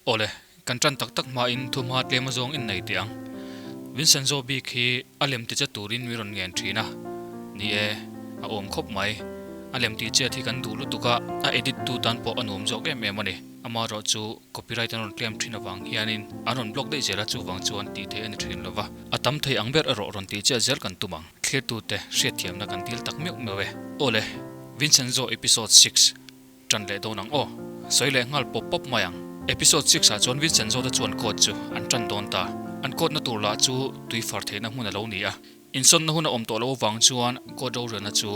Awle, kan tan tak tak hmain thumha tlem azawng in nei teh ang. Vincenzo bik hi a lem ti che turin mi rawn ngen thin a. Ni e, a awm khawp mai. A lem tih chet hi kan duh lutuk a, a edit tu tan pawh a nuam zawk em em a ni. Amaherawh chu copyright an rawn claim thin avang hianin an rawn block daih zel a, chuvang chuan tih theih a ni thin lova. A tam thei ang ber erawh rawn tih chet zel kan tum ang. Thlirtute hriatthiamna kan dil tak meuh meuh e. Awle, Vincenzo episode 6 Ṭan leh dawn ang aw. Sawi leh nghal pawp pawp mai ang. Episode 6 ah chuan Vincenzo te chuan court chu an ṭan dawn ta. An court na tur lah chu tui far theihna hmun a lo ni a. Insawnna hun a awm tawh loh avang chuan court rorelna chu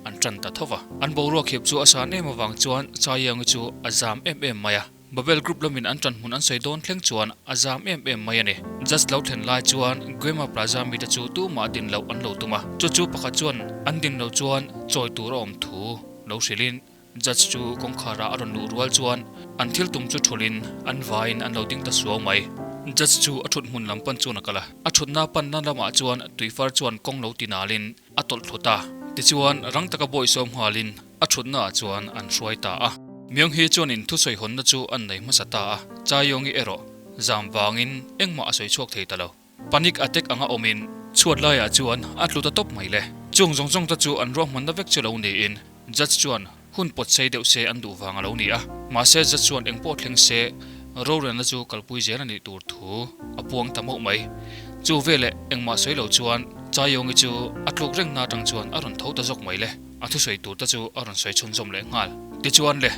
an ṭan ta tho va. An boruak hip chu a san em avang chuan Chaiyangi chu a zam em em mai a. Babel Group lamin an ṭan hmun an sawi dawn thleng chuan a zam em em mai a ni. Judge lo thlen lai chuan Guema Plaza mite chu tumah din loh an lo tum a. Chu chu pakhat chuan an din loh chuan chawi tur a awm thu lo hrilhin Judge chu kawngkhar ah a rawn luh rual chuan an thil tum chu thulhin an vaiin an lo ding ta suau mai. Judge chu a thut hmun lam pan chuan a kal a, a thutna panna lamah chuan tuifar chuan kawng lo ti nalin a tawlh thlu ta. Tichuan rang taka bawihsawm nghalin a thutna ah chuan an hruai ta a. Myung-hee chuanin thusawi hawnna chu an nei hmasa ta a, Chae-yong-i erawh zam vangin engmah a sawi chhuak thei ta lo. Panic attack anga awmin chhuat laiah chuan a tlu ta tawp mai le. Chung zawng zawng te chu an ruahmanna vek chu lo niin Judge chuan hun pawt sei deuh se an duh vang a lo ni a. Mahse Judge chuan engpawh thleng se rorelna chu kalpui zel a nih tur thu a puang ta mauh mai. Chu veleh engmah sawi lo chuan Chaiyongi chu a tluk rengna atang chuan a rawn tho ta zawk mai le. A thusawi tur te chu a rawn sawi chhunzawm leh nghal. Tichuan le,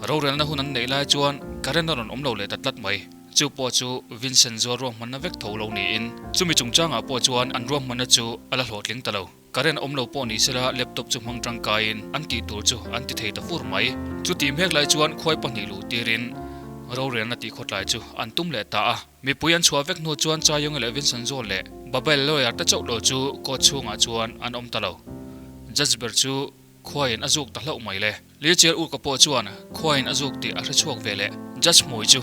rorelna hun an neih lai chuan current a rawn awm lo leh ta tlat mai. Chu pawh chu Vincent zuar ruahmanna vek tho lo niin, chumi chungchangah pawh chuan an ruahmanna chu a la hlawhtling ta lo. Current awm lo pawh ni sela laptop chu hmang tangkaiin an tih tur chu an ti thei ta fur mai. Chutih hmek lai chuan khuai pahnih luh tirin rorelna tih khawtlai chu an tum leh ta a. Mipui an chhuah vek hnu chuan Chaiyongi leh Vincent Zual leh Babel lawyer te chauh lo chu court chhungah chuan an awm ta lo. Judge ber chu Khuaiin a zuk ta hlauh mai le. Lirchel Urka pawh chuan khuaiin a zuk tih a hre chhuak ve leh. Judge hmui chu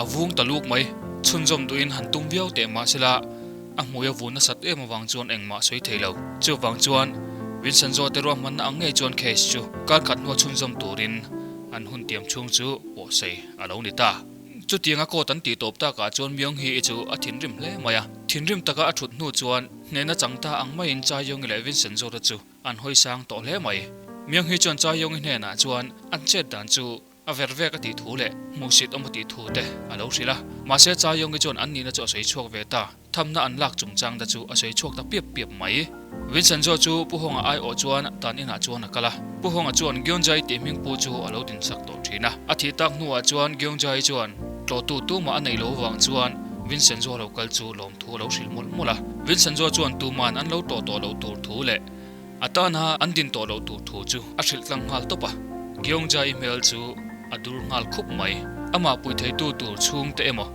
a vung ta luk mai. Chhunzawm duhin han tum viau teh mahsela a hmui a vun nasat em avang chuan engmah sawi thei lo. Chuvang chuan Vincenzo te ruahmanna ang ngei chuan case chu kar khat hnua chhunzawm turin an hun tiam chhung chu pawhsei a lo ni ta. Chutianga court an tih tawp takah chuan Myung-hee chu a thinrim hle mai a. Thinrim taka a thut hnu chuan hnehna chang ta ang maiin Chae-yong-i leh Vincenzo te chu An hawi sang tawh hle mai. Myung-hee chuan Chae-yong-i hnenah chuan an chet dan chu a ver vek a tih thu leh hmuhsit awm a tih thu te a lo hrilh a. Mahse Chae-yong-i chuan an nihna chu a sawi chhuak ve ta. Thamna an lak chungchang te chu a sawi chhuak ta piap piap mai. Vincenzo chu Pu Honga aiawh chuan tan inah chuan a kal a. Pu Honga chuan Gyeongjai tih hming pu chu a lo dinsak tawh thin a. A thih tak hnuah chuan Gyeongjai chuan tlawhtu tumah a neih lo vang chuan Vincenzo lo kal chu lawm thu a lo hrilh mawlh mawlh a. Vincenzo chuan tuman an lo tawh tawh loh tur thu leh a tana an din tawh loh tur thu chu a hrilh tlang nghal tawp a. Gyeongjai hmel chu a dur nghal khup mai. Amah pui theitu tur chhungte emaw,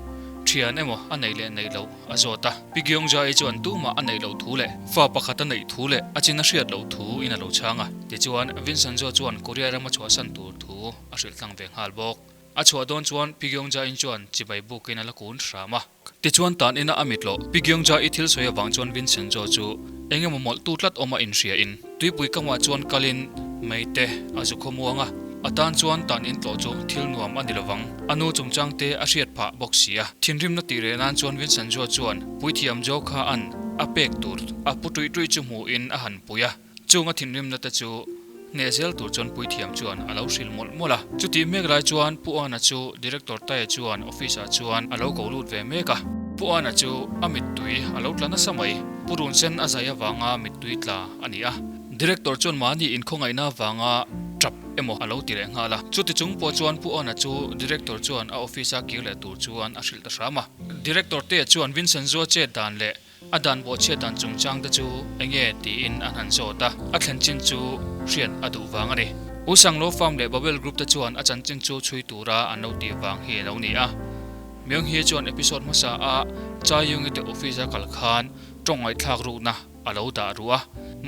thian emaw a neih leh neih loh a zawt a. Pi Gyeongjai chuan tumah a neih loh thu leh fa pakhat a neih thu leh a chin a hriat loh thu in a lo chhang a. Tichuan, Vincenzo chuan Korea rama chhuahsan tur thu a hrilh tlang ve nghal bawk. A chhuah dawn chuan Pi Gyeongjai chuan chibai bukin a la kun hram a. Tichuan tan ina a mit loh Pi Gyeongja i thil sawi avang chuan Vincenzo chu eng emaw mawlh tu tlat awm a inhria in tuipui kamah chuan kalin mei te a zu khawmuang a, a tan chuan tan in tlawh chu thil nuam a ni lovang. A nu chungchang te a hriat phah bawk si a. Thinrimna tih reh nan chuan Vincenzo chuan puithiam Jo kha an a pek tur a pu tuih tuih chu hmuhin a han pui a. Chung a thinrimna te chu hneh zel tur chuan puithiam chuan a lo hrilh mawlh mawlh a. Chutih mek lai chuan Pu Ana chu Director Tae chuan office ah chuan a lo ko lut ve mek a. Pu Ana chu a mittui a lo tla nasa mai. Pu Runsen a zai avanga mittui tla a ni a. Director chuan mahni inkhawngaihna avanga tap emaw a lo ti leh nghal a. Chuti chung pawh chuan Pu Ana chu Director chuan a office a kir leh tur chuan a hrilh ta hram a. Director Tae chuan Vincent Zua chet dan leh A dan bawhchhiat dan chungchang te chu enge tiin an han zawt a, a thlen chin chu hriat a duh vang a ni. U Sanglo Farm leh Babel Group te chuan a chanchin chu chhui tura an lo tih vang hi a lo ni a. Myung Hee chuan episode hmasa a Cha Yoongi te office a kal khan tawng ngaihthlak rukna a lo dah ruh a,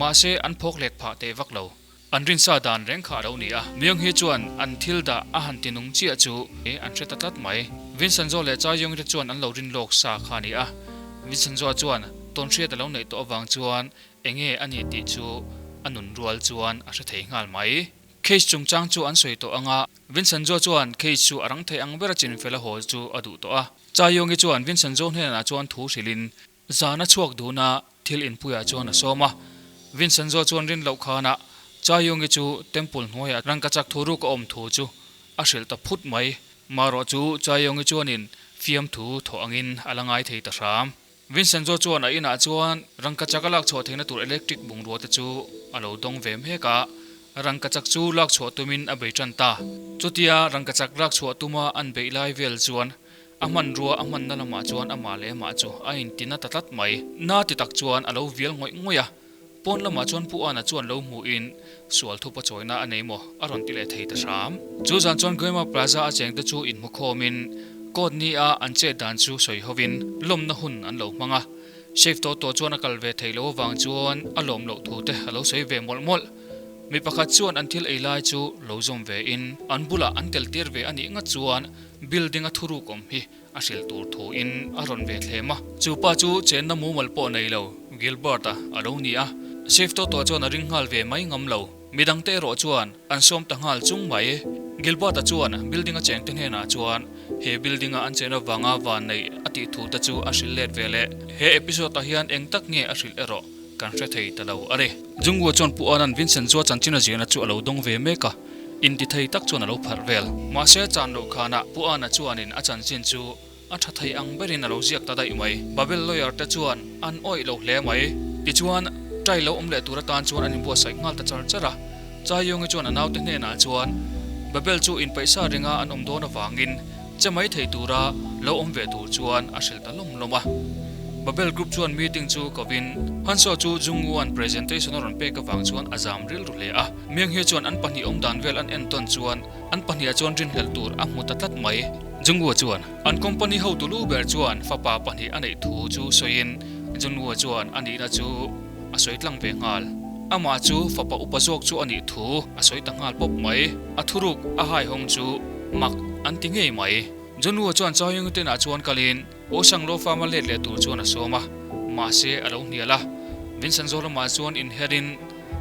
mahse an phawk lek phah teh vak lo. An rinsa dan reng kha a lo ni a, Myung Hee chuan an thil dah a han ti nung chiah chu an hre ta tlat mai. Vincenzo leh Chai Yong te chuan an lo rin lawk sa kha a ni a, Vincenzo chuan tawnhriat a lo neih tawh avang chuan enge a ni tih chu a nun rual chuan a hre thei nghal mai. Case chungchang chu an sawi tawh ang a, Vincenzo chuan case chu a rang thei ang bera chinfel a haw chu a duh tawh a. Chaiyongi chuan Vincenzo hnenah chuan thu hrilhin zan a chhuak dun a, thil inpuiah chuan a sawm a. Vincenzo chuan rin loh khanah Chaiyongi chu temple hnuaiah rangkachak thu ruk a awm thu chu a hrilh ta phut mai. Marawh chu Chaiyongi chuanin fiamthu thawh angin a la ngai thei ta hram. Vincenzo chuan a inah chuan rangkachak a lak chhuah theihna tur electric bungrua te chu a lo dawng ve mek a, rangkachak chu lak chhuah tumin a bei tan ta. Chutia rangkachak lak chhuah tuma an beih lai vel chuan a hmanrua a hmanna lamah chuan amah leh amah chu a intina ta tlat mai. Na ti tak chuan a lo vial ngawih ngawih a, pawn lamah chuan Pu Ana chuan lo hmuhin sual thupa chawina a nei maw a rawn ti leh thei ta hram. Chu zan chuan Guema Plaza a chengte chu inhmukhawmin court ni a an chet dan chu sawi hovin lawmna hun an lo hmang a. Safe tawh tawh chuan a kal ve theih loh avang chuan a lawm loh thu te a lo sawi ve mawlh mawlh. Mi pakhat chuan an thil ei lai chu lo zawm ve in an bulah an tel tir ve a nih ngat chuan building a thuruk awm hi a hrilh tur thu in a rawn ve thlem a. Chu pa chu chenna mumal pawh nei lo Gilbert-a a lo ni a. Safe tawh tawh chuan a ring nghal ve mai ngam lo. Midangte erawh chuan an sawm ta nghal chung mai. Gilbert-a chuan building a chengte hnenah chuan he building-a an chen avanga van neih a tih thu te chu a hrilh let ve leh. He episode-ah hian eng tak nge a hrilh erawh kan hre thei ta lo a ni. Jungwoo chuan Pu Anan Vincent Zua chanchin a ziahna chu a lo dawng ve mek a, intithei tak chuan a lo pharh vel. Mahse chan loh khanah Pu Ana chuanin a chanchin chu a tha thei ang berin a lo ziak ta daih mai. Babel lawyer te chuan an awih lo hle mai. Tichuan, ṭai lo awm leh tur atan chuan an inbuatsaih nghal ta char char a. Chaiyungi chuan a naute hnenah chuan Babel chu inpeihsa ringa an awm dawn avangin che mai thei tura lo awm ve tur chuan a hrilh ta lawm lawm a. Babel group chuan meeting chu kovin Hanso chu Jungwoo-a'n presentation a rawn pek avang chuan a zam rilru hle a. Myung-hee chuan an pahnih awm dan vel an entawn chuan an pahniha chuan rinhlelh tur a hmu ta tlat mai. Jungwoo chuan an company hotu lu ber chuan fapa pahnih a neih thu chu sawiin Jungwoo chuan a nihna chu a sawi tlang ve nghal. Amah chu fapa upa zawk chu a nih thu a sawi ta nghal pawp mai. A thuruk a haihawng chu mak an ti ngei mai. Jungwoo chuan Chaoyung te inah chuan kalin Osang Law Farm a let leh tur chuan a sawm a, mahse a lo hnial a. Vincent Zaw lamah chuan inherin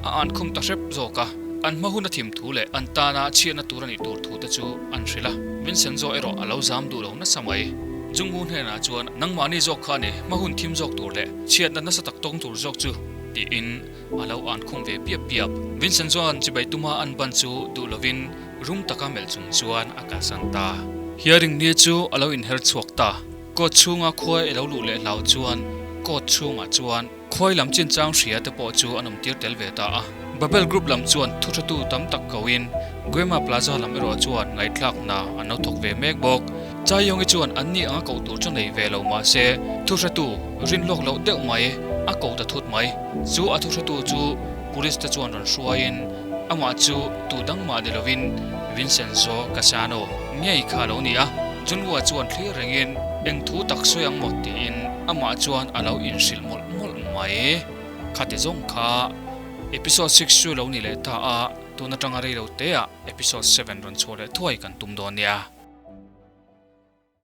a an khum ta hrep zawk a, an hma hun a thim thu leh an tana chhiatna tur a nih tur thu te chu an hrilh a. Vincent Zaw erawh a lo zam duh lo nasa mai. Jungwoo hnenah chuan nangmahni zawk kha ni hma hun thim zawk tur leh chhiatna nasa tak tawng tur zawk chu tiin a lo an khum ve piap piap. Vincent chuan chibai tuma an ban chu duh lovin rum taka melh chung chuan a kalsan ta. Hearing ni chu a lo inher chhuak ta. Court chhunga khuai a lo luh leh hlau chuan court chhungah chuan khuai lam chinchang hria te pawh chu an awm tir tel ve ta a. Babel Group lam chuan thuthatu tam tak koin Guema Plaza lam erawh chuan ngaihthlak hna an lo thawk ve mek bawk. Chaiyongi chuan anni anga koh tur chu nei ve lo mah se thuhretu rin lawk loh deuh mai a ko ta thut mai. Chu a thuhretu chu Police te chuan rawn hruaiin amah chu tu dang mah ni lovin Vincenzo Cassano ngei kha a lo ni a. Junhua chuan thlir rengin eng thu tak sawi ang maw tiin amah chuan a lo inhrilh mawlh mawlh mai. Khati zawng kha episode 6 chu lo ni leh ta a, tun atanga rei lo teah episode 7 rawn chhuah leh thuai kan tum dawn nia.